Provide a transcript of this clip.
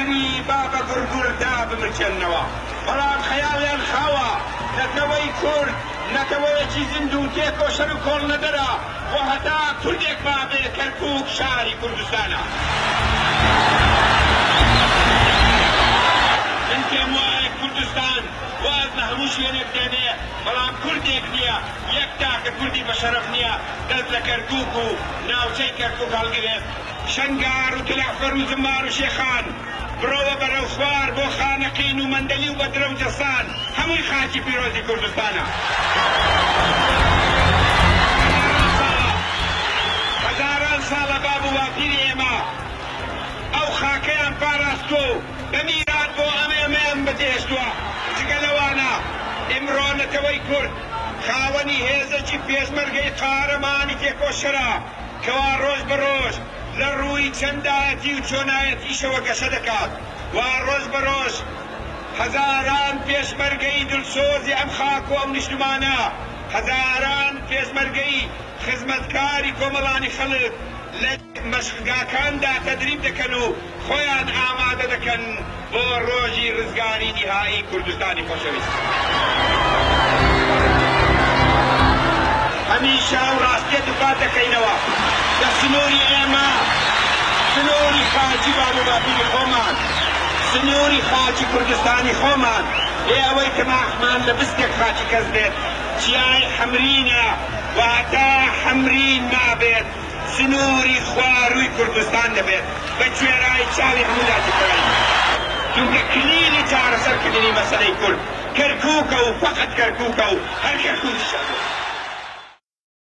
ئاگری بابە گوڕگوڕ دابمرکێننەوە، بەڵام خەیاڵیان خاوە، نەتەوەی کورد نەتەوەیەکی زیندوو و تێکۆشەر و کۆڵنەدەرە و هەتا کوردێک مابێ کەرکووک شاری کوردستانە. من پێم وایە کوردستان واز لە هەموو شوێنێک دێنێ، بەڵام کوردێک نییە، یەک تاکە کوردی بە شەرەف نییە دەست لە کەرکووک و ناوچەی کەرکووک هەڵگرێت. شەنگار و تلەعفەر و زمار و شێخان، بڕۆوە بەرەو خوار بۆ خانەقین و مەندەلی و بەدرە و جەسان، هەمووی خاکی پیرۆزی کوردستانە. هەزاران ساڵە، هەزاران ساڵە باب و باپیری ئێمە ئەو خاکەیان پاراستووە و بە میرات بۆ ئەم ئێمەیان بەجێهێشتووە. جگە لەوانە ئیمڕۆ نەتەوەی کورد خاوەنی هێزێکی پێشمەرگەی قارەمانی تێکۆشەرە کەوا ڕۆژ بە ڕۆژ لە ڕووی چەندایەتی و چۆنایەتیشەوە گەشە دەکات و ڕۆژ بە ڕۆژ هەزاران پێشمەرگەی دڵسۆزی ئەم خاک و ئەم نیشتمانە، هەزاران پێشمەرگەی خزمەتکاری کۆمەڵانی خەڵک لە مەشقگاکاندا تەدریب دەکەن و خۆیان ئامادە دەکەن بۆ ڕۆژی ڕزگاری نیهایی کوردستانی خۆشەویست. هەمیشە ئەو ڕاستیە دووپات دەکەینەوە کە سنووری ئێمە سنووری خاکی باب و باپیری خۆمان، سنووری خاکی کوردستانی خۆمان، بێ ئەوەی تەماحمان لە بستێک خاکی کەس بێت، چیای حەمرینە و هەتا حەمرین مابێت سنووری خوارووی کوردستان دەبێت بە کوێرایی چاوی هەموو داگیرکەرانی چونکە کلیلی چارەسەرکردنی مەسەلەی کورد کەرکووکە و فەقەت کەرکووکە و هەر کەرکووکیشە.